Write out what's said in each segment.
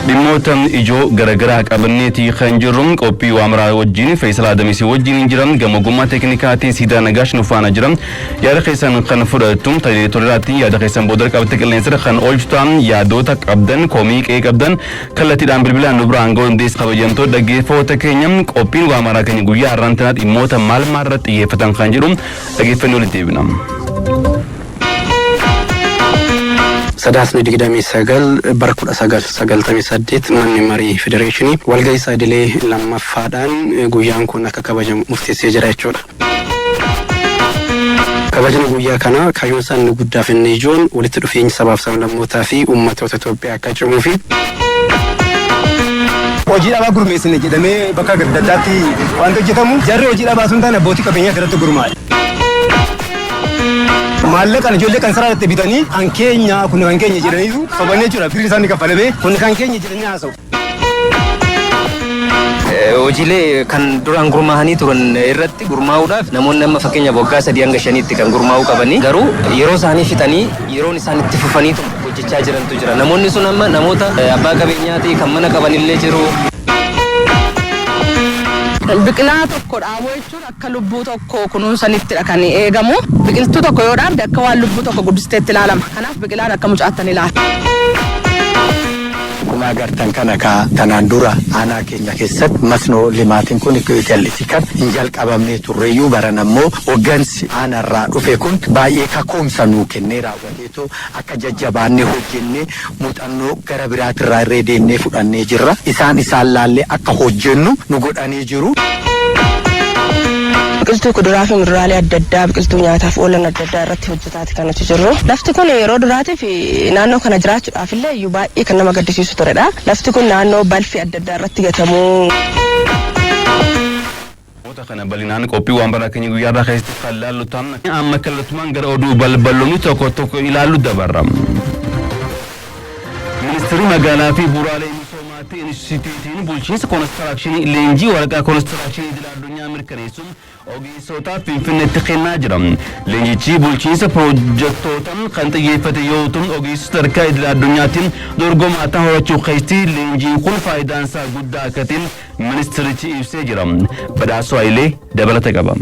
Dhimmoota ijoo garaagaraa qabanneeti kan jirru qophii waamaraa wajjin Feesal Adamisii wajjin hin jiran gama ogummaa teeknikaatiin Siidaa Nagaash nu faana jira. Yaada keessan kan fudhattu toleeraatti yaada keessan booda qabatte qilleensarra kan oolchu ta'an yaadota qabdan komii qe'ee qabdan kallattiidhaan bilbilaan nu biraan ga'uu dandeessu kabajamtoota dhaggeeffattoota keenya qophiin waamaraa keenya guyyaa har'aan tanaa dhimmoota maal maal irratti xiyyeeffatan kan jedhu dhaggeeffannoo walitti deebina. Sadaasni 29 bara 1998 manni marii federeeshinii walgahii isaa idilee lammaffaadhaan guyyaan kun akka kabajamu murteessee jira jechuudha. Kabajni guyyaa kanaa kaayyoon isaa inni guddaa fi inni ijoon walitti dhufeenyi sabaaf sablammootaa fi uummattoota Itoophiyaa akka cimuu fi Hojii dhabaa gurmeessine jedhamee bakka adda addaatti wanti hojjetamu jarri hojii dhabaa sun taane abbootii qabeenyaa irratti gurmaa'e. Maallaqaan ijoollee kan saraa itti bitanii kan keenya kun kan keenya jedhaniitu sobanii jechuudha. Birri isaanii kaffalamee kun kan keenya jedhanii haasa'u. Hojiilee kan duraan gurmaa'anii turan irratti gurmaa'uudhaaf namoonni amma fakkeenyaaf waggaa 3 hanga 5tti kan gurmaa'uu qabanii garuu yeroo isaanii fixanii yeroon isaan itti fufanii hojjechaa jirantu jira. Namoonni sun amma namoota abbaa qabeenyaati kan mana qabanillee jiru. Biqilaa tokko dhaabuu jechuun akka lubbuu tokko kunuunsanittidha kan eegamu. Biqiltuu tokko yoo dhaabde akka waan lubbuu tokko guddisteetti ilaalama. Kanaaf biqilaan akka mucaattan ilaala. Akkuma agartan kana kaa kanaan dura aanaa keenya keessatti masnoo limaatiin kun jallisii kan hin jalqabamne turreyyuu baran ammoo hoggansi aanarraa dhufe kun baay'ee kakoomsa nuu kennee raawwateetu akka jajjabaannee hojjennee muuxannoo gara biraatirraa irree deemnee fudhannee jirra. Isaan isaan laallee akka hojjennu nu godhanii jiru. Biqiltuu kuduraa fi muduraalee adda addaa biqiltuu nyaataaf oolan adda addaa irratti hojjetaati kan nuti jirru. Lafti kun yeroo duraatiif naannoo kana jiraachuudhaaf illee iyyuu baay'ee kan nama gaddisiisu turedha. Lafti kun naannoo balfi adda addaa irratti gatamuu. Namoota kana bal'inaan qophii waan baraa keenya guyyaa irraa keessatti kan laallu ta'an amma kallattumaan gara oduu balballoonni tokko tokko ilaallu dabarra. Ministeerri magaalaa fi bu'uuraalee misoomaatti Inistituutiin bulchiinsa koonistiraakshini leenjii waraqaa koonistiraakshini idil addunyaa mirkaneessuun ogeessotaaf Finfinneetti kennaa jira. Leenjichi bulchiinsa piroojektootaa kan xiyyeeffate yoo ta'u ogeessota sadarkaa idil addunyaatti dorgomaa ta'an horachuu keessatti leenjiin kun faayidaan isaa guddaa akka ta'e ministerichi ibsee jira. Badhaasoo Hayilee dabalata qaba.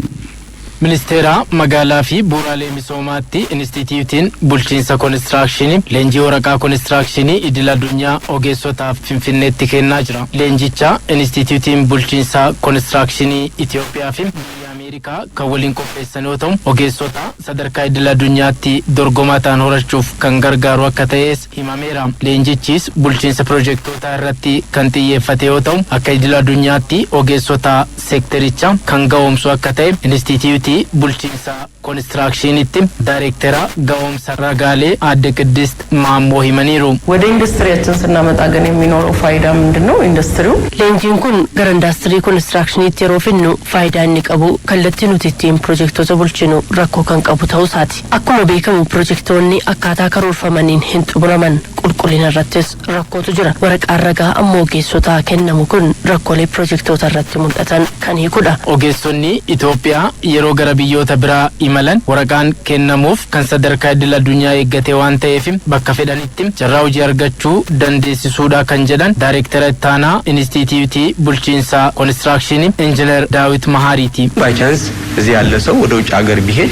Ministeera magaalaa fi bu'uuraalee misoomaatti Inistituutiin bulchiinsa koonistiraakshini leenjii waraqaa koonistiraakshini idil addunyaa ogeessotaaf Finfinneetti kennaa jira. Leenjicha Inistituutiin bulchiinsa koonistiraakshini Itoophiyaa fi biyya Ameerikaa kan waliin qopheessan yoo ta'u ogeessota sadarkaa idil addunyaatti dorgomaa ta'an horachuuf kan gargaaru akka ta'es himameera. Leenjichis bulchiinsa piroojektootaa irratti kan xiyyeeffate yoo ta'u akka idil addunyaatti ogeessota seektericha kan ga'oomsu akka ta'e Inistituutii bulchiinsa koonistiraakshinitti daayireektera ga'oomsa ragaalee aadde Qiddist Maammoo himaniiru. ወደ ኢንዱስትሪያችን ስናመጣ ግን የሚኖረው ፋይዳ ምንድን ነው? ኢንዱስትሪው Leenjiin kun gara indaastirii koonistiraakshiniitti yeroo finnu faayidaa inni qabu kallattii nuti ittiin pirojektoota bulchinu rakkoo kan qabu ta'uu isaati. Akkuma beekamu pirojektoonni akkaataa karoorfamaniin hin xumuraman qulqullina irrattis rakkootu jira. Waraqaan ragaa ammoo ogeessotaa kennamu kun rakkoolee pirojektoota irratti mul'atan kan hiikudha. Ogeessonni Itoophiyaa yeroo gara biyyoota biraa imalan waraqaan kennamuuf kan sadarkaa idil addunyaa eeggate waan ta'eef bakka fedhanitti carraa hojii argachuu dandeessisuudha kan jedhan daayireektara ittaanaa Inistituutii bulchiinsa koonistiraakshini Injiinar Daawit Mahaariiti. By chance እዚህ ያለ ሰው ወደ ውጭ ሀገር ቢሄድ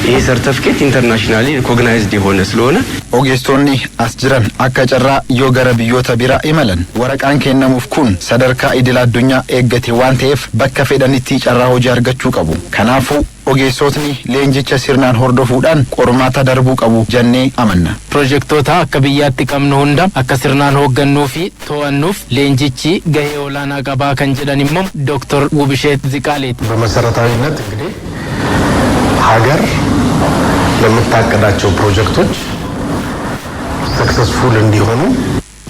ይሄ ሰርተፍኬት internationally recognized የሆነ ስለሆነ Ogeessonni as jiran akka carraa yoo gara biyyoota biraa imalan waraqaan kennamuuf kun sadarkaa idil addunyaa eeggate waan ta'eef bakka fedhanitti carraa hojii argachuu qabu. Kanaafuu ogeessotni leenjicha sirnaan hordofuudhaan qormaata darbuu qabu jennee amanna. Pirojektoota akka biyyaatti qabnu hunda akka sirnaan hooggannuu fi to'annuuf leenjichi gahee olaanaa qabaa kan jedhan immoo Dooktor Wubisheet Ziqaaleeti. በመሰረታዊነት እንግዲህ ሀገር ለምታቀዳቸው ፕሮጀክቶች successful እንዲሆኑ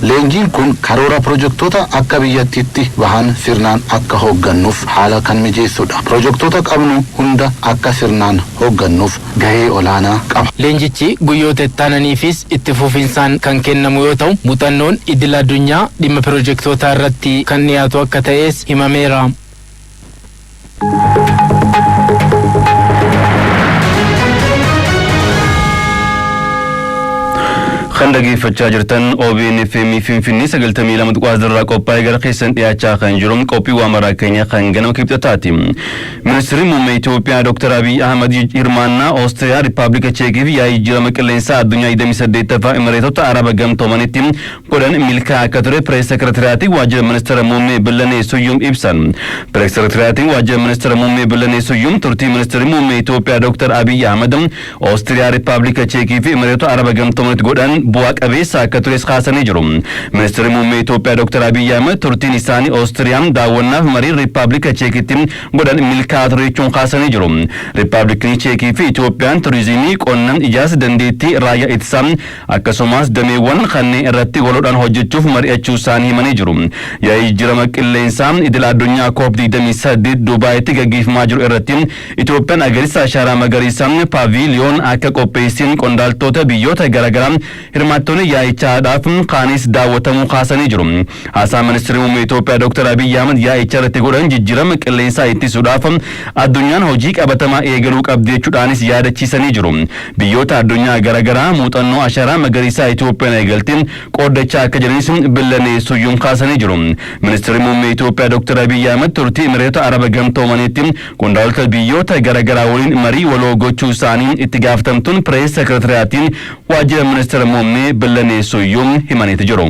Leenjiin kun karoora pirojektoota akka biyyattiitti bahan sirnaan akka hooggannuuf haala kan mijeessudha. Pirojektoota qabnu hunda akka sirnaan hooggannuuf gahee olaanaa qaba. Leenjichi guyyoota itti aananiifis itti fufinsaan kan kennamu yoo ta'u muuxannoon idil addunyaa dhimma pirojektoota irratti kan dhiyaatu akka ta'es himameera. Kan dhaggeeffachaa jirtan OBN FM Finfinnee 92.0 irraa qophaa'ee gara keessan dhiyaachaa kan jiru qophii waa maraa keenya kan ganama Kibxataati. Ministeerri Muummee Itoophiyaa Dr. Abiy Ahmad hirmaannaa Oostiriyaa, Rippaabilika Cheekii fi yaa'ii jijjiirama qilleensaa addunyaa 28ffaa Imireetota Araba Gamtoomanitti godhan milkaa'aa akka ture Pirees Sekireetiriyaatiin Waajjira Ministeera Muummee Billanee Suyyum ibsan. Pirees Sekireetiriyaatiin Waajjira Ministeera Muummee Billanee Suyyum turtii Ministeerri Muummee Itoophiyaa Dr. Abiy Ahmad Oostiriyaa, Rippaabilika Cheekii fi Imireetota Araba Gamtoomanitti godhan bu'aa qabeessa akka tures kaasanii jiru. Ministeerri Muummee Itoophiyaa Dr. Abiy Ahmed turtiin isaanii Oostiriyaan daawwannaaf marii Rippaabilika Cheekitti godhan milkaa'aa ture jechuun kaasanii jiru. Rippaabilikni Cheekii fi Itoophiyaan turizimii, qonna, ijaarsa dandeettii raayyaa ittisaa akkasumas dameewwan kanneen irratti waloodhaan hojjechuuf mari'achuu isaanii himanii jiru. Yaa'ii jijjiirama qilleensaa idil addunyaa COP 28 Dubaayitti gaggeeffamaa jiru irratti Itoophiyaan agarsiisa ashaaraa magariisaa paaviiliyoon akka qopheessin qondaaltota biyyoota garaagaraa hirmaattonni yaa'ichaadhaaf kaanis daawwatamuu kaasanii jiru. Haasaa Ministeerri Muummee Itoophiyaa Dr. Abiy Ahmed yaa'icha irratti godhan jijjiirama qilleensaa ittisuudhaaf addunyaan hojii qabatamaa eegaluu qabdi jechuudhaanis yaadachiisanii jiru. Biyyoota addunyaa garaagaraa muuxannoo ashaaraa magariisaa Itoophiyaan eegalte qooddachaa akka jiranis Billanee Suyyuum kaasanii jiru. Ministeerri Muummee Itoophiyaa Dr. Abiy Ahmed turtii Imireetota Araba Gamtoomaniitti qondaaltota biyyoota garaagaraa waliin marii waloo gochuu isaanii itti gaafatamtuun Pirees Sekireetiriyaatiin Waajjira Ministeera Muummee Billanee Suyyuum himaniiti jiru.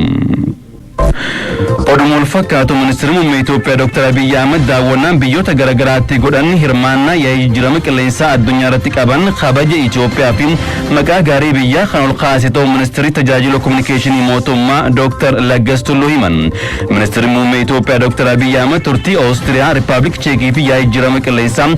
Oduma wal fakkaatu, Ministeerri Muummee Itoophiyaa Dr. Abiy Ahmed daawwannaan biyyoota garaagaraatti godhan hirmaannaa yaa'ii jijjiirama qilleensaa addunyaa irratti qaban kabaja Itoophiyaa fi maqaa gaarii biyyaa kan ol kaase ta'uu Ministeerri Tajaajila Kominikeeshinii Mootummaa Dr. Laggas Tulluu himan. Ministeerri Muummee Itoophiyaa Dr. Abiy Ahmed turtii Oostiriyaa, Rippaabilik Cheekii fi yaa'ii jijjiirama qilleensaa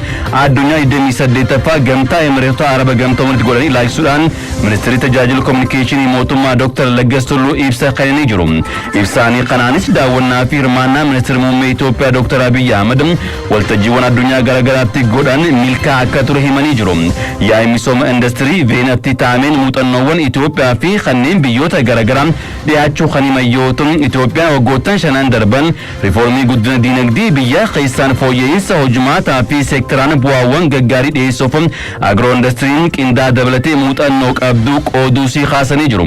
addunyaa 28ffaa Gamtaa Emireetota Araba Gamtoomanitti godhan ilaalchisuudhaan Ministeerri Tajaajila Kominikeeshinii Mootummaa Dr. Laggas Tulluu ibsa kennanii jiru. Ibsaanii kanaanis daawwannaa fi hirmaannaa Ministeerri Muummee Itoophiyaa Dr. Abiy Ahmed waltajjiiwwan addunyaa garaagaraatti godhan milkaa'aa akka ture himanii jiru. Yaa'ii misooma industirii Veenatti taa'ameen muuxannoowwan Itoophiyaa fi kanneen biyyoota garaagaraa dhiyaachuu kan himan yoo ta'u, Itoophiyaan waggoottan shanan darban riifoormii guddina diinagdee biyya keessaan fooyya'insa hojimaataa fi seektaraan bu'aawwan gaggaarii dhiyeessuuf agiroo industiriin qindaa dabalatee muuxannoo qabdu qooduusii kaasanii jiru.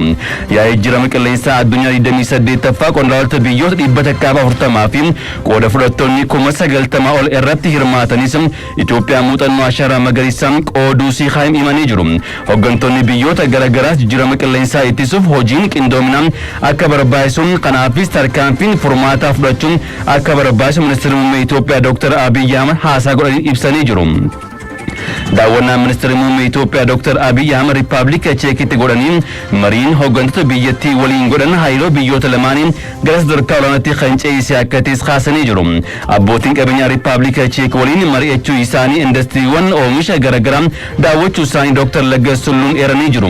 Yaa'ii jijjiirama qilleensaa addunyaa 28ffaa qondaaltota biyyoota 140 fi qooda fudhattoonni 90,000 ol irratti hirmaatanis Itoophiyaan muuxannoo ashaaraa magariisaa qooduusii himanii jiru. Hooggantoonni biyyoota garaagaraa jijjiirama qilleensaa ittisuuf hojiin qindoominaa akka barbaachisu, kanaafis tarkaanfiin furmaataa fudhachuun akka barbaachisu Ministeerri Muummee Itoophiyaa Dr. Abiy Ahmed haasaa godhanii ibsanii jiru. Daawwannaan Ministeerri Muummee Itoophiyaa Dr. Abiy Ahmed Rippaabilika Cheekitti godhanii mariin hooggantoota biyyattii waliin godhan hariiroo biyyoota lamaanii gara sadarkaa olaanaatti kan ce'ise akka ta'es kaasanii jiru. Abbootiin qabeenyaa Rippaabilika Cheek waliin mari'achuu isaanii, indastiriiwwan oomisha garaagaraa daawwachuu isaanii Dr. Laggas Tulluun eeranii jiru.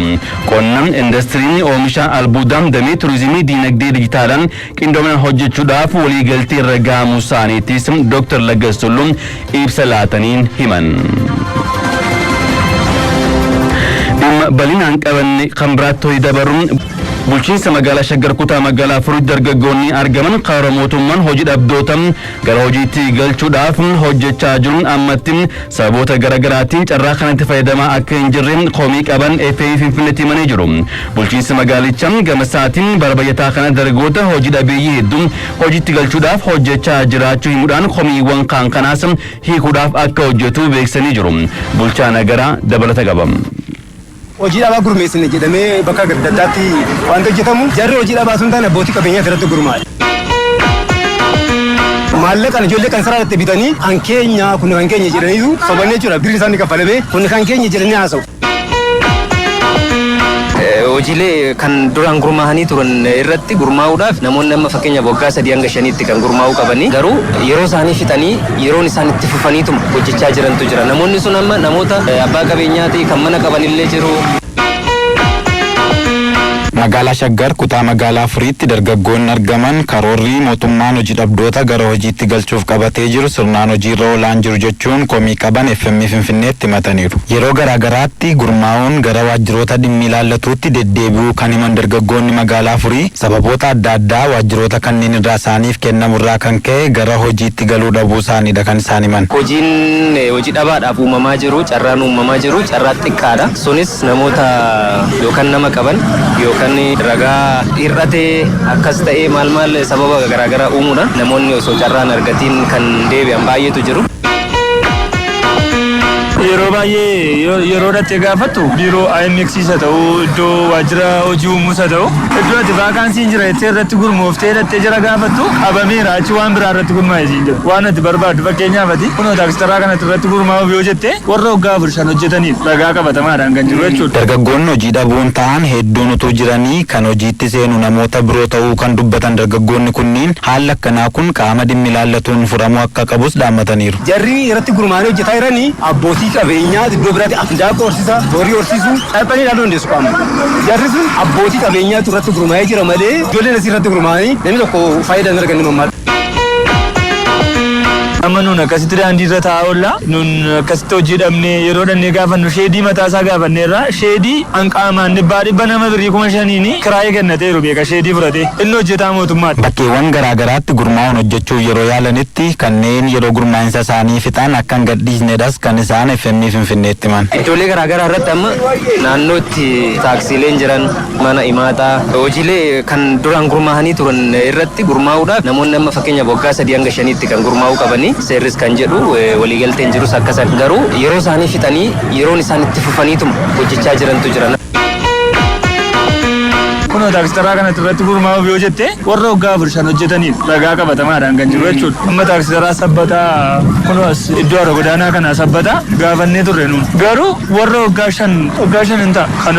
Qonna, indastiriin oomisha albuudaa, damee turizimii, diinagdee dijitaalaan qindoominaan hojjechuudhaaf waliigaltee irra gahamuu isaaniitis Dr. Laggas Tulluun ibsa laataniin himan. Dhimma bal'inaan qabanne kan biraatti ho'i dabarruun, bulchiinsa magaalaa Shaggar kutaa magaalaa afuritti dargaggoonni argaman karoora mootummaan hojii dhabdoota gara hojiitti galchuudhaaf hojjechaa jiruun ammatti sababoota garaagaraatiin carraa kanatti fayyadamaa akka hin jirre komii qaban FA Finfinneetti himanii jiru. Bulchiinsi magaalichaa gama isaatiin bara bajataa kana dargaggoota hojii dhabeeyyii hedduu hojiitti galchuudhaaf hojjechaa jiraachuu himuudhaan komiiwwan kaan kanaas hiikuudhaaf akka hojjetu beeksisanii jiru. Bulchaa Nagaraa dabalata qaba. Hojii dhabaa gurmeessine jedhamee bakka adda addaatti wanti hojjetamu, jarri hojii dhabaa sun taane abbootii qabeenyaa irratti gurmaa'e. Maallaqaan ijoollee kan irratti bitanii kan keenya, kun kan keenya jedhaniitu sobanii jechuudha. Birri isaanii kaffalamee kun kan keenya jedhanii haasa'u. Hojiilee kan duraan gurmaa'anii turan irratti gurmaa'uudhaaf namoonni amma fakkeenyaaf waggaa 3 hanga 5tti kan gurmaa'uu qabanii garuu yeroo isaanii fixanii yeroon isaan itti fufaniituma hojjechaa jirantu jira. Namoonni sun amma namoota abbaa qabeenyaati, kan mana qabanillee jiru. Magaalaa Shaggar kutaa magaalaa Afuriitti dargaggoonni argaman karoorri mootummaan hojii dhabdoota gara hojiitti galchuuf qabatee jiru sirnaan hojiirra oolaan jiru jechuun komii qaban FM Finfinneetti himataniiru. Yeroo garaa garaatti gurmaa'uun gara waajjiroota dhimmi ilaallatuutti deddeebi'uu kan himan dargaggoonni magaalaa Afurii, sababoota adda addaa waajjiroota kanneen irraa isaaniif kennamurraa kan ka'e gara hojiitti galuu dhabuu isaaniidha kan isaan himan. Hojiin hojii dhabaadhaaf uumamaa jiru, carraan uumamaa jiru carraa xiqqaadha. Sunis namoota yookaan nama qaban yookaan Yookaan ragaa hir'atee akkas ta'ee maal maal sababa garaagaraa uumuudhaan namoonni osoo carraan argatiin kan deebi'an baay'eetu jiru. Yeroo baay'ee yeroo dhattee gaafattu, biiroo IMX isa ta'u, iddoo waajjira hojii uumuus haa ta'u, iddoo ati vacantyn jira jettee irratti gurmooftee dhattee jira gaafattu, qabameera, achi waan biraa irratti gurmaa'e siin jedhu. Waan ati barbaaddu, fakkeenyaaf ati kunoo taaksitaraa kanatti irratti gurmaa'uuf yoo jette, warra waggaa 4 5 hojjetaniif ragaa qabatamaadhaan kan jiru jechuudha. Dargaggoonni hojii dhabuun ta'an hedduun utuu jiranii kan hojiitti seenu namoota biroo ta'uu kan dubbatan dargaggoonni kunniin, haalli akkanaa kun qaama dhimmi ilaallatuun furamuu akka qabus dhaammataniiru. Jarri irratti gurmaa'anii hojjetaa jiranii abbootii qabeenyaa iddoo biraatti handaaqqoo horsiisa, horii horsiisu dhaqanii ilaaluu dandeessu qaama. Jarri sun abbootii qabeenyaatu irratti gurmaa'ee jira malee ijoolleen asii irratti gurmaa'anii namni tokko faayidaa hin arganne mammaadha. Amma nuun akkasitti daandii irra taa'aa oolla. Nuun akkasitti hojii dhabnee yeroo dhannee gaafannu, sheedii mataa isaa gaafanneerra, sheedii hanqaamaan dhibbaa dhibba nama birrii 5,000n kiraayee kennateeru beeka, sheedii fudhatee inni hojjetaa mootummaadha. Bakkeewwan garaa garaatti gurmaa'uun hojjechuuf yeroo yaalanitti kanneen yeroo gurmaa'insa isaanii fixan akka hin gadhiisnedhas kan isaan FM Finfinneetti himan. Iddoolee garaagaraa irratti amma naannootti taaksiileen jiran, mana imaataa, hojiilee kan duraan gurmaa'anii turan irratti gurmaa'uudhaaf namoonni amma fakkeenyaaf waggaa 3 hanga 5tti kan gurmaa'uu qabanii, seerris kan jedhu, waliigalteen jirus akkasan, garuu yeroo isaanii fixanii yeroon isaan itti fufaniituma hojjechaa jirantu jira. Kunoo taaksitaraa kanatti irratti gurmaa'uuf yoo jette, warra waggaa 4 5 hojjetaniif ragaa qabatamaadhaan kan jiru jechuudha. Amma taaksitaraa Sabbataa, kunoo as iddoo hara godaanaa kana Sabbataa gaafannee turre nuun. Garuu warra waggaa 5, waggaa 5 hin ta'a kan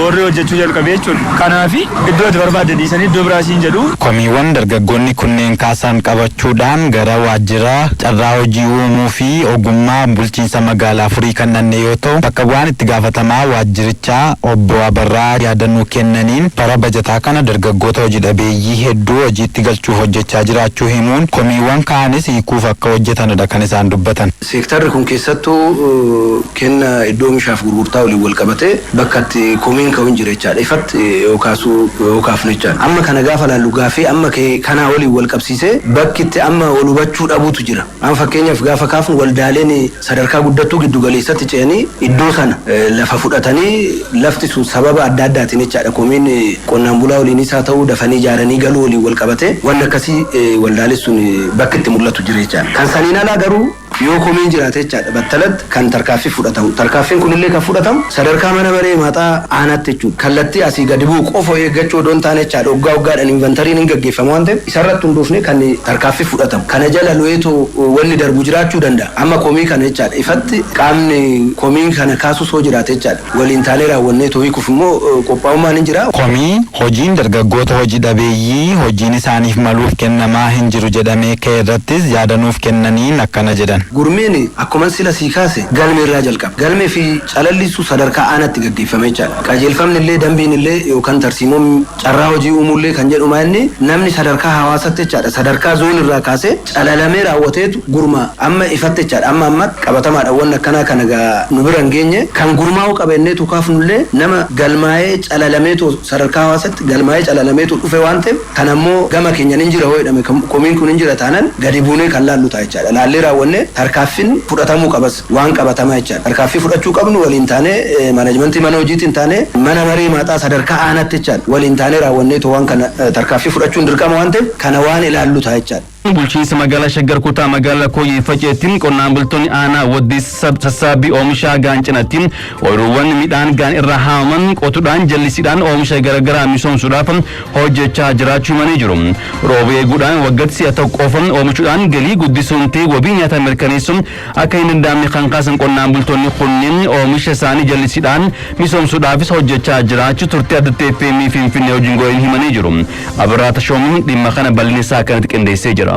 warri hojjechuu jalqabe jechuudha. Kanaafi iddoo ati barbaadde dhiisanii iddoo biraa siin jedhu. Komiiwwan dargaggoonni kunneen kaasan qabachuudhaan gara waajjira carraa hojii uumuu fi ogummaa bulchiinsa magaalaa Furii kan dhanne yoo ta'u, bakka bu'aan itti gaafatamaa waajjirichaa obbo Abarraa yaadannoo kennaniin, bara bajataa kana dargaggoota hojii dhabeeyyii hedduu hojiitti galchuuf hojjechaa jiraachuu himuun, komiiwwan ka'anis hiikuuf akka hojjetanidha kan isaan dubbatan. Seektarri kun keessattuu kenna iddoo oomishaaf gurgurtaa waliin wal qabatee bakka itti komiin ka'u hin jira jechaadha. Ifatti yoo kaasuu yoo kaafnu jechaadha. Amma kana gaafa laallu, gaafii amma kanaa waliin wal qabsiisee bakki itti amma wal hubachuu dhabuutu jira. Amma fakkeenyaaf gaafa kaafnu, waldaaleen sadarkaa guddattuu giddu galeessatti ce'anii iddoo sana lafa fudhatanii, lafti sun sababa adda addaatiin jechaadha, komiin qonnaan bulaa waliinis haa ta'u, dafanii ijaaranii galuu waliin wal qabatee wanni akkasii waldaaleen sun bakki itti mul'atu jira jechaadha. Kan saniin alaa garuu yoo komiin jiraate jechaadha, battalatti kan tarkaaffii fudhatamu. Tarkaaffiin kunillee kan fudhatamu sadarkaa mana maree maaxaa aanaatti jechuudha. Kallattii asii gadi bu'u qofa eeggachuu odoo hin taane jechaadha, waggaa waggaadhaan inventoryn hin gaggeeffamu waan ta'eef, isarratti hundoofne kan tarkaaffii fudhatamu. Kana jala lo'eetoo wanni darbu jiraachuu danda'a. Amma komii kana jechaadha, ifatti qaamni komiin kana kaasus hoo jiraate jechaadha, waliin taanee raawwannee hiikuuf immoo qophaa'ummaan hin jira. Komii hojiin dargaggoota hojii dhabeeyyii hojiin isaaniif maluuf kennamaa hin jiru jedhamee ka'e irrattis yaadanuuf kennaniin akkana jedhan. Gurmiin akkuma sila sii kaase galmee irraa jalqaba. Galmee fi calalliisu sadarkaa aanaatti gaggeeffame jechaadha. Qajeelfamni illee, dambiin illee yookaan tarsiimoon carraa hojii uumuullee kan jedhu inni namni sadarkaa hawaasaatti jechaadha. Sadarkaa zoon irraa kaasee calalamee raawwateetu gurmaa amma ifatti jechaadha. Amma ammatti qabatamaadha, wanni akkanaa kana gaa nu bira hin geenye. Kan gurmaa'uu qabenneetu kaafnullee nama galmaa'ee calalameetu, sadarkaa hawaasaatti galmaa'ee calalameetu dhufe waan ta'eef, kan ammoo gama keenyan hin jira hoo jedhame, komiin kun hin jira taanaan, gadi buunee kan laallu ta'a jechaadha. Laallee raawwannee tarkaaffiin fudhatamuu qabas waan qabatamaa jechaadha. Tarkaaffii fudhachuu qabnu waliin taanee, managementii mana hojiitiin taanee, mana maree maaxaa sadarkaa aanaatti jechaadha, waliin taanee raawwanneetu waan kana tarkaaffii fudhachuun dirqama waan ta'eef, kana waan ilaallu ta'a jechaadha. Bulchiinsa magaalaa Shaggar kutaa magaalaa Kooyyee Faceetti qonnaan bultoonni aanaa Waddii sassaabbii oomisha gaan cinatti ooyiruuwwan midhaan gaan irraa haamaman qotuudhaan jallisiidhaan oomisha garaagaraa misoomsuudhaaf hojjechaa jiraachuu himanii jiru. Rooba eeguudhaan waggaatti si'a tokko qofa oomishuudhaan galii guddisuun ta'e wabii nyaataa mirkaneessuun akka hin danda'amne kan kaasan qonnaan bultoonni kunneen, oomisha isaanii jallisiidhaan misoomsuudhaafis hojjechaa jiraachuu turtii addatti FM Finfinnee wajjin godhan himanii jiru. Abirraa Tashoomiin dhimma kana bal'ina isaa akkanatti qindeessee jira.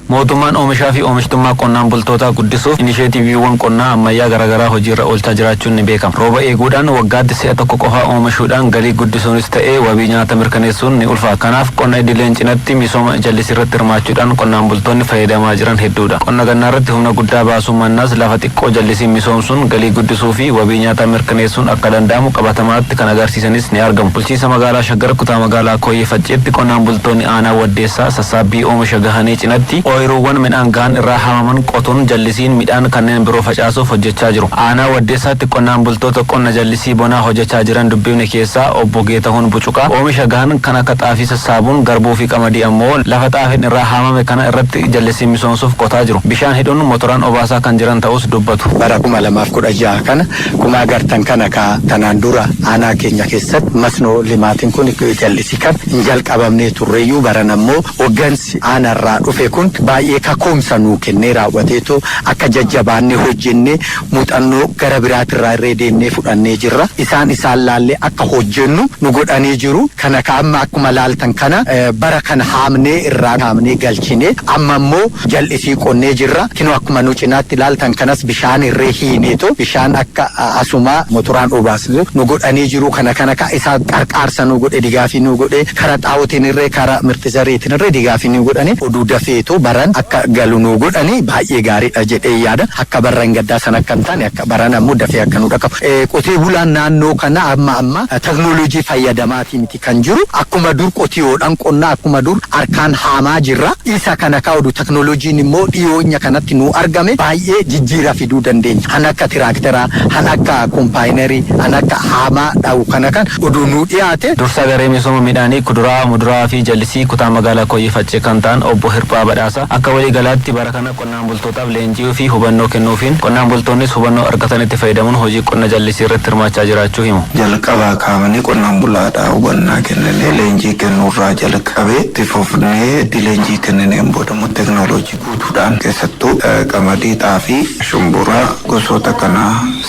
Mootummaan oomishaa fi oomishtummaa qonnaan bultootaa guddisuuf inisheetiiviiwwan qonnaa ammayyaa garaagaraa hojiirra oolchaa jiraachuun ni beekama. Rooba eeguudhaan waggaatti si'a tokko qofa oomishuudhaan galii guddisuunis ta'ee wabii nyaata mirkaneessuun ni ulfaata. Kanaaf qonna idileen cinatti misooma jallisii irratti hirmaachuudhaan qonnaan bultoonni fayyadamaa jiran hedduudha. Qonna gannaa irratti humna guddaa baasuu mannaas lafa xiqqoo jallisiin misoomsuun galii guddisuu fi wabii nyaataa mirkaneessuun akka danda'amu qabatamaatti kan agarsiisanis ni argamu. Bulchiinsa magaalaa Shaggar kutaa magaalaa Kooyyee Facceetti qonnaan bultoonni aanaa Waddeessaa sassaabbii oomisha gahanii cinatti Ooyiruuwwan midhaan gahan irraa haamaman qotuun jallisiin midhaan kanneen biroo facaasuuf hojjechaa jiru. Aanaa Waddeessaatti qonnaan bultoota qonna jallisii bonaa hojjechaa jiran dubbifne keessaa obbo Geetahuun Bucuqaa oomisha gahan kan akka xaafii sassaabuun garbuu fi qamadii ammoo lafa xaafiin irraa haamame kana irratti jallisiin misoomsuuf qotaa jiru. Bishaan hidhuun motoraan obaasaa kan jiran ta'us dubbatu. Bara 2016 kana kuma agartan kana ka tanaan dura aanaa keenya keessatti masnoo limaatiin kun jallisii kan hin jalqabamnee turreyyuu, baran ammoo hoggansi aanarraa dhufe kun baay'ee kakoomsa nuu kennee raawwateetu akka jajjabaannee hojjennee muuxannoo gara biraatirraa irree deemnee fudhannee jirra. Isaan laallee akka hojjennu nu godhanii jiru. Kana ka amma akkuma laaltan kana bara kana haamnee irraa haamnee galchinee amma immoo jal'isii qonnee jirra. Kinoo akkuma nu cinaatti laaltan kanas bishaan irree hiineetu bishaan akka asumaa motoraan obaasnu nu godhanii jiru. Kana ka isaa qarqaarsa nu godhe, digaafii nu godhe, kara xaa'ootiin irree, kara mirti zariitiin irree digaafii nu godhanii oduu dafeetu baran akka galu nu godhanii baay'ee gaariidha jedhee yaada. Akka barran gaddaa sana akka hin taane, akka baran ammoo dafee akka nu dhaqqabu. Qotee bulaan naannoo kana amma teknooloojii fayyadamaatii miti kan jiru. Akkuma dur qotiyoodhaan qonnaa, akkuma dur harkaan haamaa jirra. Isa kana ka oduu teknooloojiin immoo dhiyoonya kanatti nu argame baay'ee jijjiira fiduu dandeenya. Han akka tiraakteraa, han akka kompaayinerii, han akka haamaa dha'u kana kan oduu nu dhiyaate. Dursaa garee misooma midhaanii, kuduraa, muduraa fi jallisii kutaa magaalaa Koyyee Faccee kan ta'an obbo Hirphaa Badhaasa akka waliigalaatti bara kana qonnaan bultootaaf leenjii fi hubannoo kennuufiin qonnaan bultoonnis hubannoo argatanitti fayyadamuun hojii qonna jallisii irratti hirmaachaa jiraachuu himu. Jalqabaa kaafnee qonnaan bulaadhaa hubannaa kennine, leenjii kennuurraa jalqabee itti fufnee, itti leenjii kennineen booda immoo teknooloojii guutuudhaan, keessattuu qamadii, xaafii, shumburaa, gosoota kana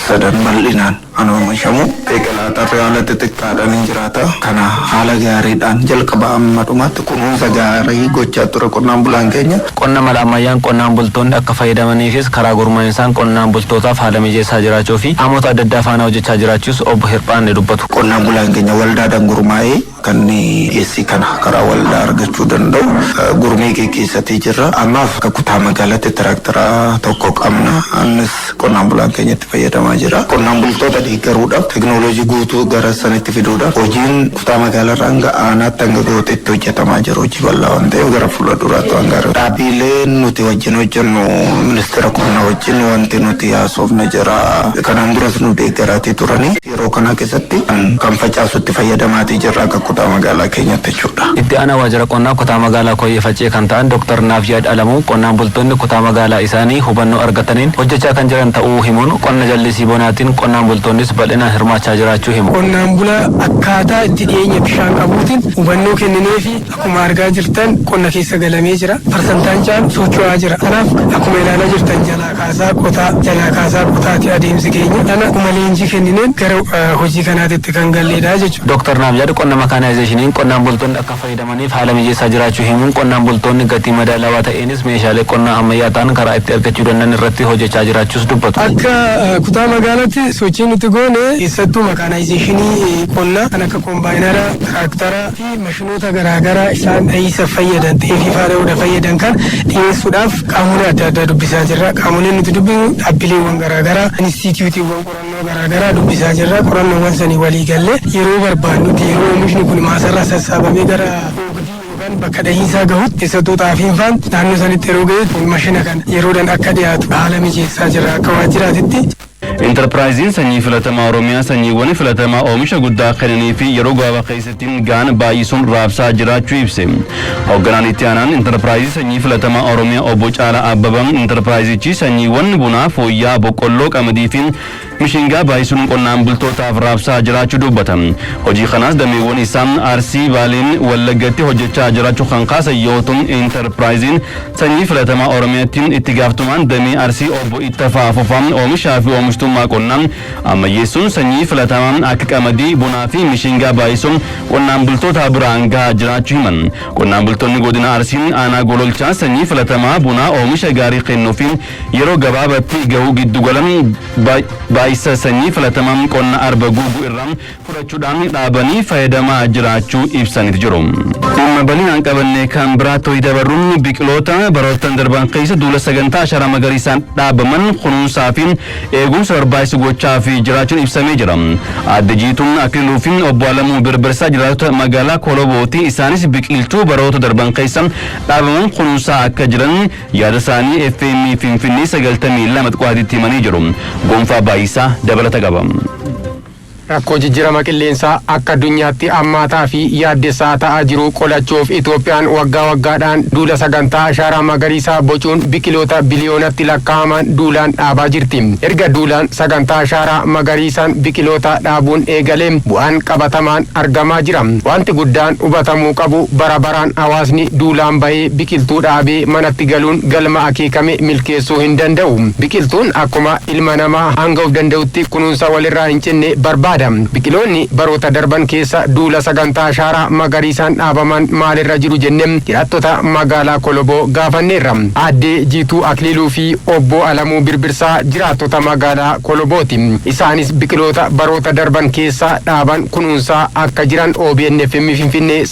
sadan bal'inaan kan oomishamu, biqilaa xarree haala xixiqqaadhaan hin jiraata. Kana haala gaariidhaan jalqaba amma dhumaatti kunuunsa gaarii gochaa ture qonnaan bulaan keenya. Qonna mala ammayyaan qonnaan bultoonni akka fayyadamaniifis karaa gurmaa'insaan qonnaan bultootaaf haala mijeessaa jiraachuu fi qaamota adda addaa faana hojjechaa jiraachuus obbo Hirphaan ni dubbatu. Qonnaan bulaan keenya waldaadhaan gurmaa'ee kan dhiyeessii kana karaa waldaa argachuu danda'u gurmii geggeessatee jirra. Ammaaf akka kutaa magaalaatti tiraaktara tokko qabna. Innis qonnaan bulaan keenya itti fayyadamaa jira. Qonnaan bultoota deeggaruudhaaf, teknooloojii guutuu gara sanitti fiduudhaaf hojiin kutaa magaalaarraa hanga aanaatti, hanga gooteetti hojjetamaa jiru hojii bal'aa waan ta'eef gara fuula duraatti waan gaarii. Dhaabbileen nuti wajjin hojjennu, ministeera qonnaa wajjin wanti nuti haasofne jira. Kanaan duras nu deeggaraatii turanii, yeroo kana keessatti kan facaasutti fayyadamaatii jirra akka kutaa magaalaa keenyatti jechuudha. Itti aanaa waajjira qonnaa kutaa magaalaa Koyyee Faccee kan ta'an Dr. Naafyaad Alamuu qonnaan bultoonni kutaa magaalaa isaanii hubannoo argataniin hojjechaa kan jiran ta'uu himuun qonna jallisii bonaatiin qonnaan bultoonnis bal'inaan hirmaachaa jiraachuu himu. Qonnaan bulaa akkaataa itti dhiyeenya bishaan qabuutiin hubannoo kenninee fi akkuma argaa jirtan qonna keessa galamee jira. Parsantaan caalu socho'aa jira. Kanaaf akkuma ilaalaa jirtan jalaa kaasaa qotaa, jalaa kaasaa qotaati adeemsi keenya. Kana akkuma leenjii kennineen gara hojii kanaatitti kan galleedha jechuudha. Dr. Naafyaad qonna makaanaayizeeshiniin qonnaan bultoonni akka fayyadamaniif haala mijeessaa jiraachuu himuun qonnaan bultoonni gatii madaalawaa ta'eenis meeshaalee qonnaa ammayyaa ta'an karaa itti argachuu danda'an irratti hojjechaa jiraachuus dubbatu. Akka kutaa magaalaatti sochii nuti goone keessattuu makaanaayizeeshinii qonnaa kan akka kombaayinara, tiraaktara fi mashinoota garaagaraa isaan dhahiisa fayyadan, xeefii faana fayyadan kan dhiyeessuudhaaf qaamolee adda addaa dubbisaa jirra. Qaamoleen nuti dubbisnu dhaabbileewwan garaagaraa, inistiitiyuutiiwwan qorannoo garaagaraa dubbisaa jirra. Qorannoowwan sanii walii gallee yeroo barbaannutti, yeroo oomishni kun maasarraa sassaabamee gara yookaan bakka dhahiisaa gahutti, keessattuu xaafiin faan naannoo sanitti yeroo gahutti, mashina kana yeroodhaan akka dhiyaatu haala mijeessaa jirra akka waajjiraatitti. Intarpiraayiziin sanyii filatamaa Oromiyaa sanyiiwwan filatamaa oomisha guddaa kennanii fi yeroo gabaabaa keessatti gaan baay'isuun raabsaa jiraachuu ibse. Hoogganaan itti aanaan intarpiraayizii sanyii filatamaa Oromiyaa obbo Caalaa Abbabaa intarpiraayizichi sanyiiwwan bunaa fooyya'aa, boqqolloo, qamadii fi mishingaa baay'isuun qonnaan bultootaaf raabsaa jiraachuu dubbata. Hojii kanaas dameewwan isaa Arsii, Baaleen, Wallaggatti hojjechaa jiraachuu kan kaasan yoo ta'u, intarpiraayiziin sanyii filatamaa Oromiyaatti itti gaafatamaan damee Arsii obbo Ittafaa Fufaa oomishaa fi oomishtummaa qonnaa ammayyeessuun sanyii filatamaa akka qamadii, bunaa fi mishingaa baay'isuun qonnaan bultoota biraan gahaa jiraachuu himan. Qonnaan bultoonni godina Arsii aanaa Gololchaa sanyii filatamaa bunaa oomisha gaarii kennuu fi yeroo gabaabaatti gahuu giddugalan baay'ee Baay'isa sanyii filatamaa qonna Arba Guuguu irraa fudhachuudhaan dhaabanii fayyadamaa jiraachuu ibsaniit jiru. Dhimma bal'inaan qabanne kan biraatti ho'i dabarruun, biqiloota baroottan darban keessa duula sagantaa ashaaraa magariisaan dhaabaman kunuunsaa fi eegumsa barbaachisu gochaa fi jiraachuun ibsamee jira. Aadde Jiituun Akililuu fi obbo Alamuu Birbirsaa jiraattota magaalaa Kolobooti. Isaanis biqiltuu baroota darban keessa dhaabaman kunuunsaa akka jiran yaada isaanii FM Finfinnee 92.3tti himanii jiru. Gonfaa Baay'isaa dabalata qaba. Rakkoo jijjiirama qilleensaa akka addunyaatti hammaataa fi yaaddessaa ta'aa jiru qolachuuf Itoophiyaan waggaa waggaadhaan duula sagantaa ashaaraa magariisaa bocuun biqiloota biliyoonatti lakkaa'aman duulaan dhaabaa jirti. Erga duulaan sagantaa ashaaraa magariisaan biqiloota dhaabuun eegalee bu'aan qabatamaan argamaa jira. Wanti guddaan hubatamuu qabu, bara baraan hawaasni duulaan bahee biqiltuu dhaabee manatti galuun galma akeekame milkeessuu hin danda'u. Biqiltuun akkuma ilma namaa hanga of danda'utti kunuunsa walirraa hin cinne barbaada. Biqiloonni baroota darban keessa duula sagantaa ashaaraa magariisaan dhaabaman maalirra jiru jennee jiraattota magaalaa Koloboo gaafanneerra. Aaddee Jiituu Akiliiluu fi obbo Alamuu Birbirsaa jiraattota magaalaa Kolobooti. Isaanis biqiloota baroota darban keessa dhaaban kunuunsaa akka jiran OBN FM Finfinnee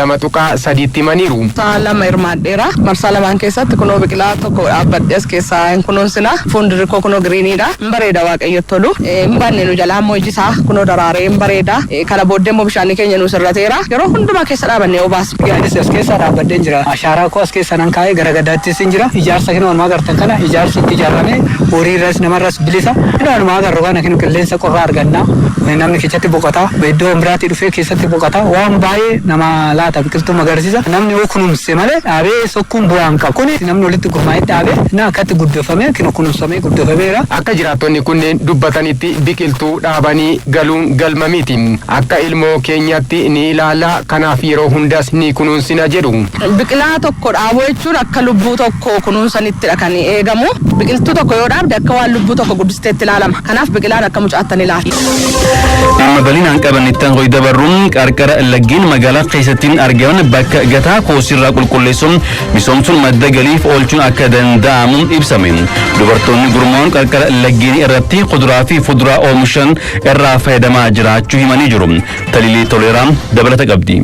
92.3tti himaniiru. Marsaa lama hirmaadheera. Marsaa lamaan keessatti kunoo biqilaa tokko dhaabbadhee as keessaa hin kunuunsina. Fuuldurri koo kunoo greeniidha. Hin bareeda, Waaqayyo tolu. Hin banne nu jalaa immoo, iji isaa kunoo daraaree hin bareeda. Kana booddee immoo bishaan keenya nu sirrateera. Yeroo hundumaa keessa dhaabannee obaasna. Anis as keessa dhaabbadheen jira. Ashaaraa koo as keessa nan kaa'ee gara gadaattis hin jira. Ijaarsa kana walumaa agartan kana, ijaarsi itti ijaarame horiirras namarras bilisa. Inni walumaa agarru kana, kinu qilleensa qorraa arganna. Namni keessatti boqota. Iddoo biraatti dhufee keessatti boqota. Waan baay'ee nama laata biqiltuu magariisa. Namni yoo kunuunse malee dhaabee sokkuun bu'aa hin qabu. Kuni namni walitti gurmaa'ee dhaabee na akkatti guddifamee kinu kunuunsamee guddifameera. Akka jiraattonni kunneen dubbatanitti, biqiltuu dhaabanii galuun galma miti. Akka ilmoo keenyatti ni ilaalla, kanaaf yeroo hundas ni kunuunsina jedhu. Biqilaa tokko dhaabuu jechuun akka lubbuu tokko kunuunsanittidha kan eegamu. Biqiltuu tokko yoo dhaabde akka waan lubbuu tokko guddisteetti ilaalama. Kanaaf biqilaan akka mucaattan ilaala. Dhimma bal'inaan qabanittan ho'i dabarruun, qarqara laggeen magaalaa keessatti argaman bakka gataa koosirraa qulqulleessuun misoomsuun madda galiif oolchuun akka danda'amu ibsame. Dubartoonni gurmaa'uun qarqara laggeen irratti kuduraa fi fuduraa oomishan irraa fayyadamaa jiraachuu himanii jiru. Taliilii Toleeraa dabalata qabdi.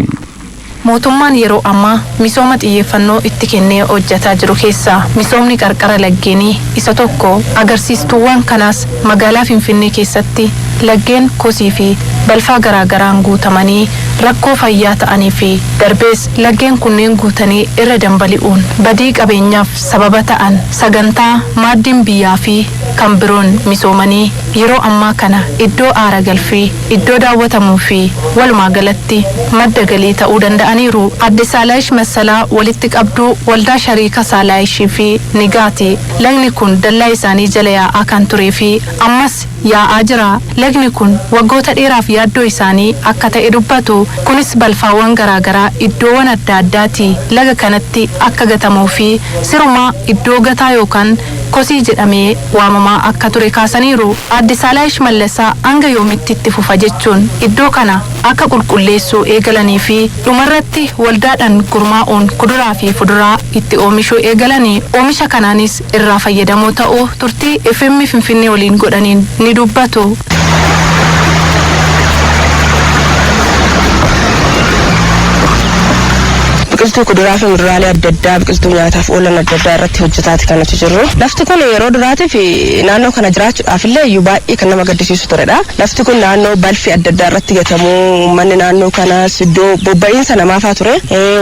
Mootummaan yeroo ammaa misooma xiyyeeffannoo itti kennee hojjetaa jiru keessaa misoomni qarqara laggeenii isa tokko. Agarsiistuuwwan kanaas magaalaa Finfinnee keessatti laggeen kosii fi balfaa garaagaraan guutamanii rakkoo fayyaa ta'anii fi darbees laggeen kunneen guutanii irra dambali'uun badii qabeenyaaf sababa ta'an sagantaa Maaddiin Biyyaa fi kan biroon misoomanii yeroo ammaa kana iddoo aara galfii, iddoo daawwatamuu fi walumaa galatti madda galii ta'uu danda'aniiru. Adde Saalaayish Massalaa walitti qabduu waldaa Shariika Saalaayishii fi Nigaati. Lagni kun dallaa isaanii jala yaa'aa kan turee fi ammas yaa'aa jira. Lagni kun waggoota dheeraaf yaaddoo isaanii akka ta'e dubbatu. Kunis balfaawwan garaagaraa iddoowwan adda addaati laga kanatti akka gatamuu fi sirumaa iddoo gataa yookaan kosii jedhamee waamamaa akka ture kaasaniiru. Adde Saalaayish Mallasaa hanga yoomitti itti fufa jechuun iddoo kana akka qulqulleessuu eegalanii fi dhumarratti waldaadhaan gurmaa'uun kuduraa fi fuduraa itti oomishuu eegalanii, oomisha kanaanis irraa fayyadamoo ta'uu turtii FM Finfinnee waliin godhaniin ni dubbatu. Biqiltuu kuduraa fi muduraalee adda addaa, biqiltuu nyaataaf oolan adda addaa irratti hojjetaati kan nuti jirru. Lafti kun yeroo duraatiif naannoo kana jiraachuudhaaf illee iyyuu baay'ee kan nama gaddisiisu turedha. Lafti kun naannoo balfi adda addaa irratti gatamu, uummanni naannoo kanaas iddoo bobba'iinsa namaafaa ture.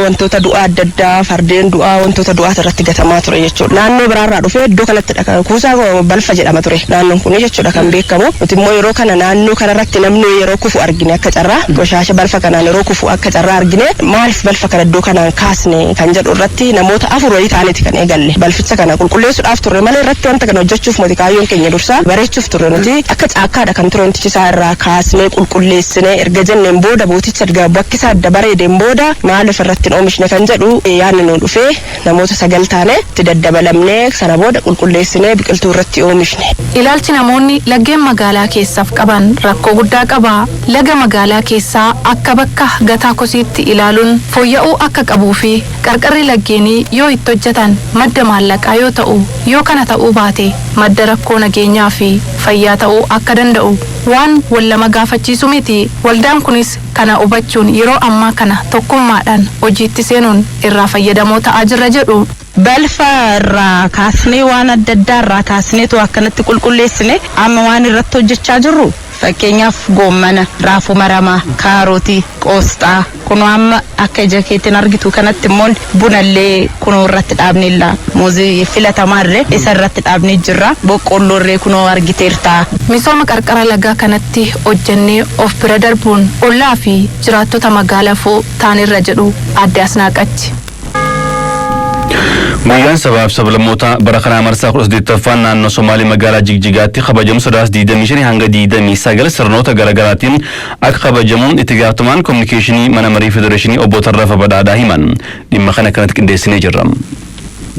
Wantoota du'aa adda addaa, fardeen du'aa, wantoota du'aatu irratti gatamaa ture jechuudha. Naannoo biraarraa dhufee iddoo kanatti kuusaa balfa jedhama ture naannoon kun jechuudha kan beekamu. Nuti immoo yeroo kana naannoo kanarratti namni yeroo kufu argine, akka carraa qoshaasha balfa kanaan yeroo kufu akka carraa argine, maaliif balfa kana iddoo kanaan kaasne kan jedhu irratti namoota afur wayii ta'aniiti kan eegalle. Balficha kana qulqulleessuudhaaf turre malee irratti wanta kana hojjechuuf miti kaayyoon keenya, dursaa bareechuuf turre nuti. Akka caakkaadha kan ture wantichi, isaa irraa kaasnee qulqulleessine erga jenneen booda, booticha erga bakki isaa adda bareedeen booda, maaliif irratti hin oomishne kan jedhu yaadni nu dhufee, namoota sagal taane itti daddabalamnee sana booda qulqulleessinee biqiltuu irratti oomishne. Ilaalchi namoonni laggeen magaalaa keessaaf qaban rakkoo guddaa qaba. Laga magaalaa keessaa akka bakka gataa kosiitti ilaaluun fooyya'uu akka qabu qabuu fi qarqarri laggeenii yoo itti hojjetan madda maallaqaa yoo ta'u, yoo kana ta'uu baate madda rakkoo nageenyaa fi fayyaa ta'uu akka danda'u waan wal lama gaafachiisu miti. Waldaan kunis kana hubachuun yeroo ammaa kana tokkummaadhaan hojiitti seenuun irraa fayyadamoo ta'aa jirra jedhu. Balfa irraa kaasnee, waan adda addaa irraa kaasneetu akkanatti qulqulleessine. Amma waan irratti hojjechaa jirru, fakkeenyaaf goommana, raafuu maramaa, kaarotii, qoosxaa, kunoo amma akka ija keetiin argitu kanatti immoo bunallee kunoo irratti dhaabneella, muuzii filatamaa illee isa irratti dhaabnee jirra, boqqolloo illee kunoo argiteerta. Misooma qarqara lagaa kanatti hojjennee of bira darbuun ollaa fi jiraattota magaalaa taanirra jedhu Aadde Asnaaqachi. Guyyaan sabaaf sablammoota bara kanaa marsaa 18ffaan naannoo Somaalee magaalaa Jigjigaatti kabajamu Sadaas 25 hanga 29 sirnoota garaagaraatiin akka kabajamu itti gaafatamaan kominikeeshinii mana marii federeeshinii obbo Tarrafa Badhaadhaa himan. Dhimma kana kanatti qindeessinee jirra.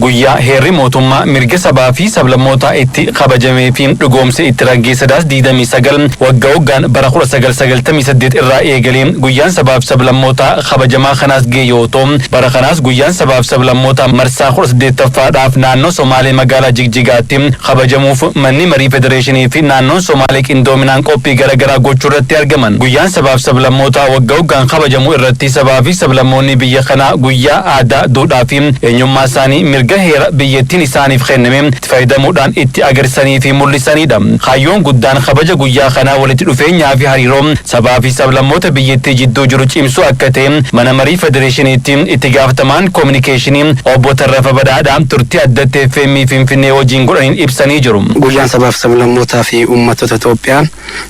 Guyyaa heerri mootummaa mirga sabaa fi sablammootaa itti kabajamee fi dhugoomse itti raggee Sadaas 29 waggaa waggaan bara 1998 irraa eegalee guyyaan sabaaf sablammootaa kabajamaa kanaas ga'e yoo ta'u, bara kanaas guyyaan sabaaf sablammootaa marsaa 18ffaadhaaf naannoo Somaalee magaalaa Jigjigaatti kabajamuuf manni marii federeeshinii fi naannoon Somaalee qindoominaan qophii garaagaraa gochuu irratti argaman. Guyyaan sabaaf sablammootaa waggaa waggaan kabajamu irratti sabaa fi sablammoonni biyya kanaa guyyaa aadaa, duudhaa fi eenyummaa isaanii mirga heera biyyattiin isaaniif kenname itti fayyadamuudhaan itti agarsiisanii fi mul'isanidha. Kaayyoon guddaan kabaja guyyaa kanaa walitti dhufeenyaa fi hariiroo sabaa fi sablammoota biyyattii jidduu jiru cimsuu akka ta'e mana marii federeeshiniitti itti gaafatamaan koominikeeshinii obbo Tarrafa Badhaadhaa turtii addatti FM Finfinnee wajjin godhaniin ibsanii jiru. Guyyaan sabaaf sablammootaa fi uummattoota Itoophiyaa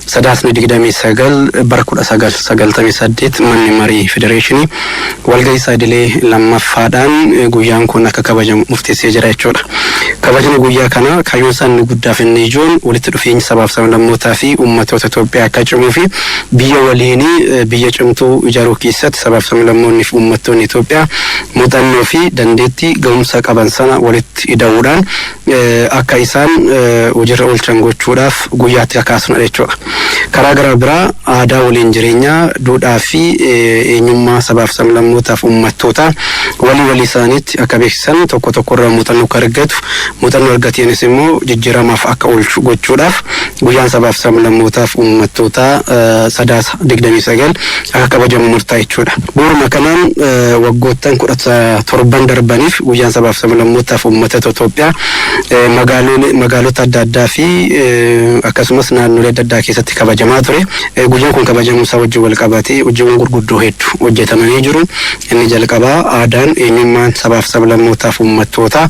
Sadaasni 29 bara 1998 manni marii federeeshinii walgahii isaa idilee lammaffaadhaan guyyaan kun akka kabajamu murteessee jira jechuudha. Kabajni guyyaa kanaa kaayyoon isaa inni guddaa fi inni ijoon walitti dhufeenyi sabaaf sablammootaa fi uummattoota Itoophiyaa akka cimuu fi biyya waliinii biyya cimtuu ijaaruu keessatti sabaaf sablammoonni fi uummattoonni Itoophiyaa muuxannoo fi dandeettii gahumsa qaban sana walitti ida'uudhaan akka isaan hojiirra oolchan gochuudhaaf guyyaatti kakaasnudha jechuudha. Karaa gara biraa aadaa waliin jireenyaa, duudhaa fi eenyummaa sabaaf sablammootaaf uummattootaa walii walii isaaniitti akka beeksisan, tokko tokko irraa muuxannoo akka argatu, muuxannoo argateenis immoo jijjiiramaaf akka oolchu gochuudhaaf guyyaan sabaaf sablammootaaf uummattootaa Sadaasa 29 akka kabajamu murtaa'e jechuudha. Bu'uuruma kanaan waggoottan 17n darbaniif guyyaan sabaaf sablammootaaf uummattoota Itoophiyaa magaalota adda addaa fi akkasumas naannolee adda addaa keessatti kabajamaa ture. Guyyaan kun kabajamuu isaa wajjin wal qabatee hojiiwwan gurguddoo hedduu hojjetamanii jiru. Inni jalqabaa aadaan eenyummaan sabaaf sablammootaaf uummattootaa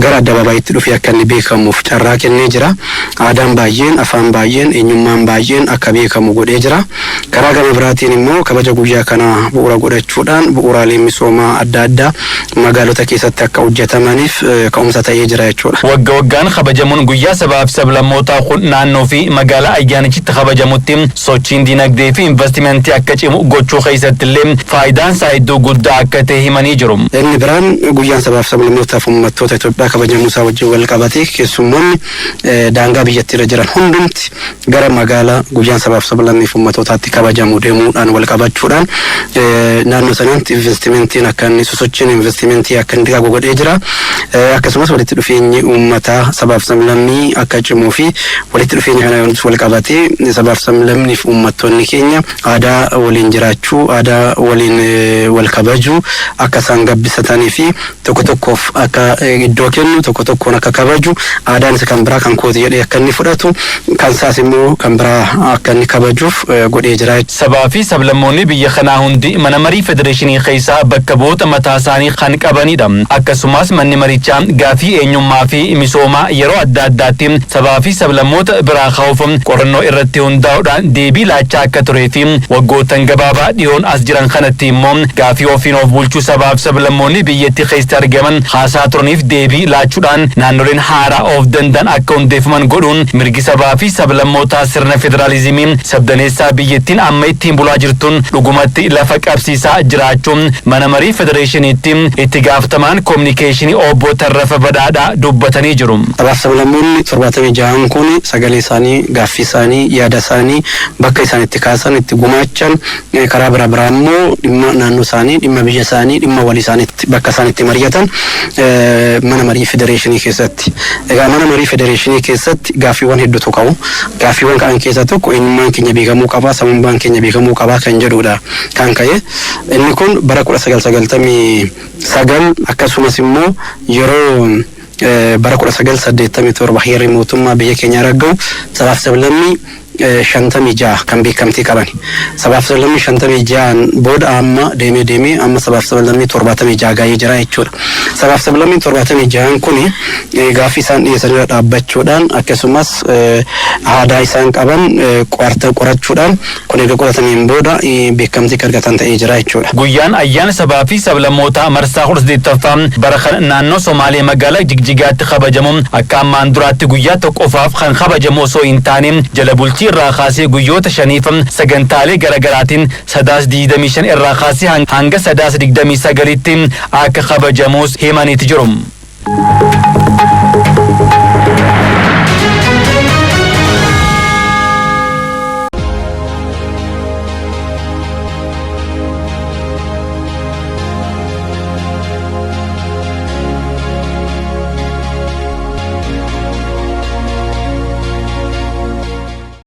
gara addababaayitti dhufee akka inni beekamuuf carraa kennee jira. Aadaan baay'een, afaan baay'een, eenyummaan baay'een akka beekamu godhee jira. Karaa gama biraatiin immoo kabaja guyyaa kanaa bu'uura godhachuudhaan bu'uuraaleen misoomaa adda addaa magaalota keessatti akka hojjetamaniif ka'umsa ta'ee jira jechuudha. Wagga waggaan kabajamuun guyyaa sabaa fi sablammootaa kun naannoo fi magaalaa ayyaanichitti kabajamutti sochiin dinagdee fi investimentii akka cimu gochuu keessatti illee faayidaan isaa hedduu guddaa akka ta'e himanii jiru. Inni biraan guyyaan sabaaf sablammootaaf uummattoota Itoophiyaa kabajamuu isaa wajjin wal qabatee keessummoonni daangaa biyyattii irra jiran hundumti gara magaalaa guyyaan sabaaf sablammiif uummattootaatti kabajamu deemuudhaan wal qabachuudhaan naannoo sanatti investimentiin akka inni sosochiin investimentii akka inni dagaagu godhee jira. Akkasumas walitti dhufeenyi uummataa sabaaf sablammii akka cimuu fi walitti dhufeenya kana wal qabatee sabaaf sablammiif uummattoonni keenya aadaa waliin jiraachuu, aadaa waliin wal kabajuu akka isaan gabbisatanii fi tokko tokkoof akka iddoo kennu, tokko tokkoon akka kabaju, aadaan isa kan biraa kan kooti jedhee akka inni fudhatu, kan isaas immoo kan biraa akka inni kabajuuf godhee jira. Sabaa fi sablammoonni biyya kanaa hundi mana marii federeeshinii keessaa bakka bu'oota mataa isaanii kan qabanidha. Akkasumas manni marichaa gaafii eenyummaa fi misoomaa yeroo adda addaatti sabaa fi sablammoota biraa ka'uuf qorannoo irratti hundaa'uudhaan deebii laachaa akka turee fi waggootan gabaabaa dhiyoon as jiran kanatti immoo gaafii ofiin of bulchuu sabaa fi sablammoonni biyyattii keessatti argaman haasaa turaniif deebii laachuudhaan naannoleen haaraa of danda'an akka hundeeffaman godhuun mirgi sabaa fi sablammootaa sirna federaalizimii sabdaneessaa biyyattiin biyyattiin amma ittiin bulaa jirtuun dhugumatti lafa qabsiisaa jiraachuun mana marii federeeshiniitti itti gaafatamaan koominikeeshinii obbo Tarrafa Badhaadhaa dubbatanii jiru. Sabaaf sablammoonni 76n kun sagalee isaanii, gaaffii isaanii, yaada isaanii bakka isaan itti kaasan, itti gumaachan, karaa bira biraa immoo dhimma naannoo isaanii, dhimma biyya isaanii, dhimma walii isaaniitti bakka isaan itti mari'atan mana marii federeeshinii keessatti. Egaa mana marii federeeshinii keessatti gaaffiiwwan hedduutu ka'u. Gaaffiiwwan ka'an keessaa tokko eenyummaan keenya beekamuu qaba, sabummaan keenya beekamuu qaba kan jedhudha kan ka'e. Inni kun bara 1999 akkasumas immoo yeroo bara 1987 heerri mootummaa biyya keenyaa ragga'u sabaaf sablammii 56 kan beekamtii qaban. Sabaaf sablammii 56n booda amma deemee deemee amma sabaaf sablammii 76 ga'ee jira jechuudha. Sabaaf sablammii 76n kun gaaffii isaan dhiyeessan irra dhaabbachuudhaan akkasumas aadaa isaan qaban qorachuudhaan kun erga qoratameen booda beekamtii kan argatan ta'ee jira jechuudha. Guyyaan ayyaana sabaa fi sablammootaa marsaa 18ffaa bara kana naannoo Somaalee magaalaa Jigjigaatti kabajamu akka ammaan duraatti guyyaa tokko qofaaf kan kabajamu osoo hin taane jala bultii irraa kaasee guyyoota shaniif sagantaalee garaagaraatiin Sadaasa 25 irraa kaasee hanga Sadaasa 29tti akka kabajamus himaniiti jiru.